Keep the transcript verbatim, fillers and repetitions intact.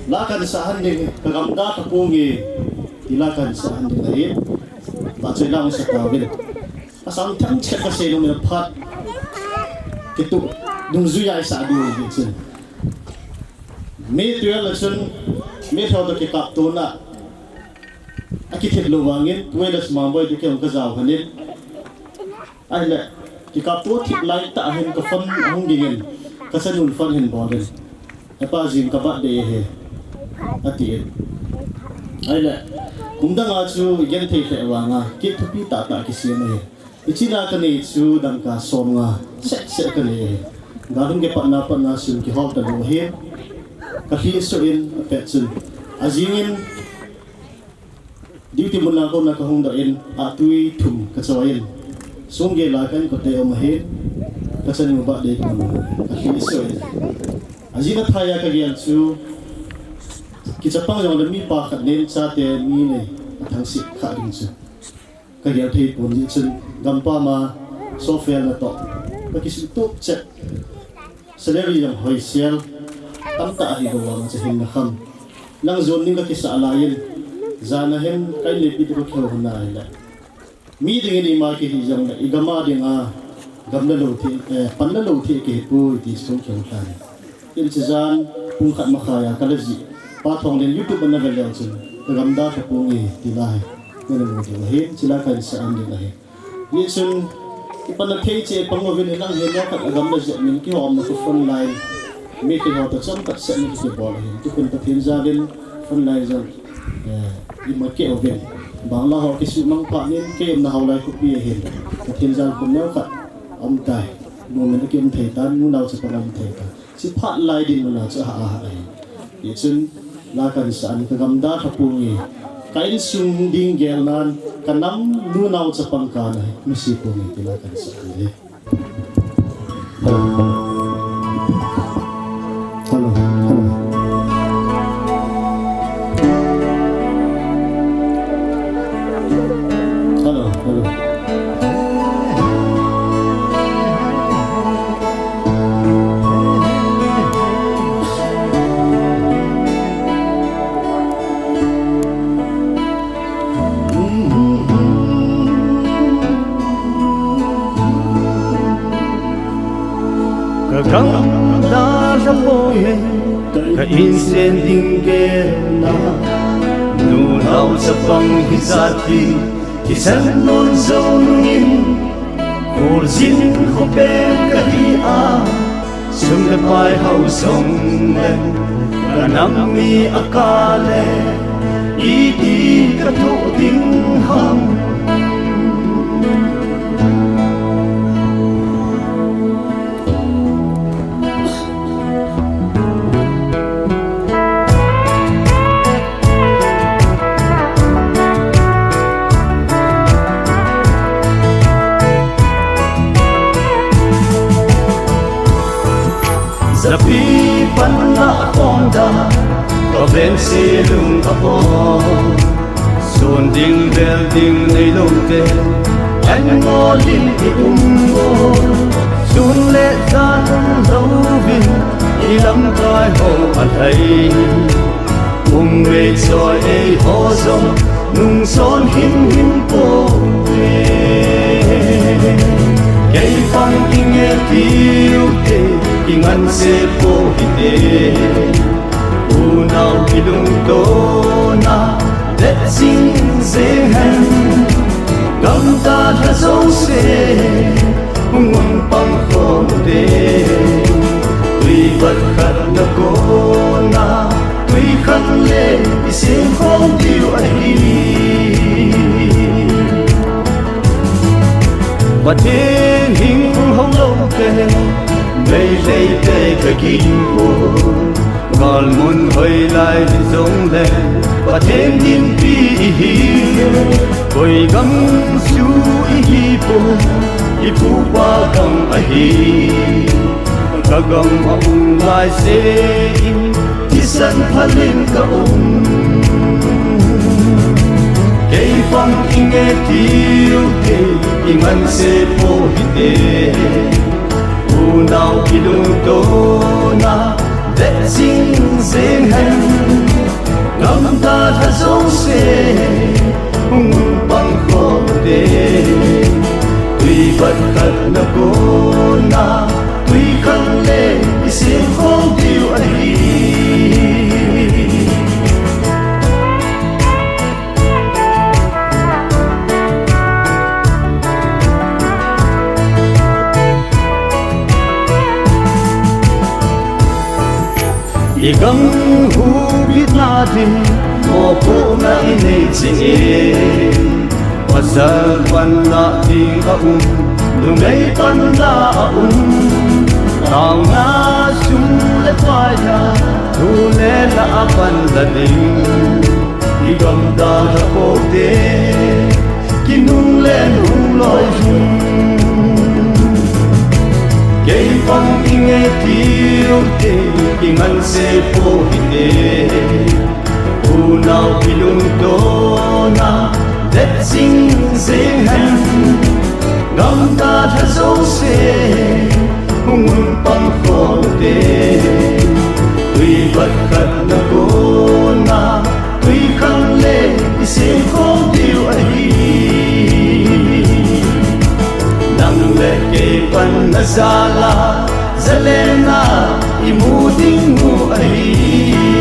La kahin sah han ding, ka gamda ka pung e, ti la kahin sah han ding ahi. Ba choi lang sa ta vin. Asang thang chek ka sei lo min phat. Kitu, dungjuia i sah diu hi chun. May twelve chun, May thou to kikaptona. Akithet lou vangin, twelve Mangboi ti kei ka jao hanin. Ahile, kikapto thip lai tah hin ka phone ahung dingin, ka chanun phone hin bolin. Hepa jing ka birthday ahi, atin. Ahile, kum danga chu i genthei lheh vanga, cake thupi tahtah kisem ahi. Hichea ka nei chu dangka somnga, seh seh ka nei ahi. Galhung kipatna patna sun kihol talou ahi. Ka lhihsuh in, apet chun. Ajingin, Duty mun a kona ka hung doh in, ahtui thum ka choi in. Sung gel a ka inkote um ahin, ka chanu birthday ka mun a ka lhihsuh in. Ajing a thai a ka gel chu, kichapang jongle mipa khat nen chate mi nei a thangsit kha ding chu. Ka gel thei pon jeh chun, gampam a software na toh. Ka kisuhtup chet. Salary jong hoisel, tamtah ahi bou vang a chu hin na kham. Lang jon ding ka kisah laiyin, jan a hin ka in le pi toh ka kihou hon ahile. Mi dingin ima kihi jongle, i gam a dinga, gam la lou thei, eh, pan la lou thei kihi poi ti chu kihou tan. Tin chu jan, pung khat makhai a ka la jih. Pa Thonglen YouTube a na ve leu chun, ka gamda ka pung e, ti la hi. Na la lou thei ahi, chila ka in sa an ding ahi. Hichun, i pan a thei cheh pang uvin, hilang hin na khat a gam la jep min kihomna khu front line. Mi kihou ta chom khat seh mi kibol ahin. Tukhun Pathen jal in front line jong, eh, i ma keh uvin. Bangla ho kisumang phat in, kei umna Haolai khopi ahin. Pathen jal kum neo khat um tai. Moment a ki um thei tan, nunao chapang um thei tan. Chi phat lai ding mun a chu aha aha ahi. Hichun la kahin sa an ka gamda ka pung e. Ka insung ding gel nan ka nam nunao chapang ka na hi. Misi pung e ti la kahin sa an e. Hello, hello. Hello, hello. Ka gamda la pung e, ka insung ding gel nan, nunao chapang hi jati, kisan non jou nungin, kholjin khopen ka hi a, sum le pai hao jongle, ka nam mi a kah le, iti ka thoh ding ham. Japi pan a kon da, ka ven se lung a pon. Sun ding vel ding nei lou te, an ngol in i um o. Sun le jan louvin, i lamkai ho a lhai. Um vei choi ei ho jong, nung son him him poi. Kei pang i nge tiu te, i ngan se po hi te. Unau kilungtona, let jing jeng hen. Gamta lha jouse, hung pang khom te. Tui vat khat na kona, tui khat le i sem khom diu ahi. Pathen hing hung lou te, Meitei te ka ging u. Gal mun hoi lai jongle, Pathen dinpi i hi. Koi gam chu i hi poi, i pu pa gam ahi. Ka gam a um lai se in, thisan phal in ka um. Kei pang i nge tiu te, i ngan se po hi te. Unau kilungtona, let jing jeng hen. se, hung un pang khol te. Tui bat khat na kona, tui khang le isem khol diu ahi. I gam hubitna din mopohna i nei cheh in, pasal panlah ding a um, numei panlah a um. Taona sum le pai a, nu le lah a panla ding. I gamdal a pote, kinunglen hung loi hung. Kei pang i ngei tiu te, kinganse po hite. Unau kilungtona, det sing sing hen. Gamdal a jouse, hung un pang khol te. Tui bat khat na kona, tui khang le isem khol diu ahi. Nang le kei panna jal a, zalenna imu ding u ahi.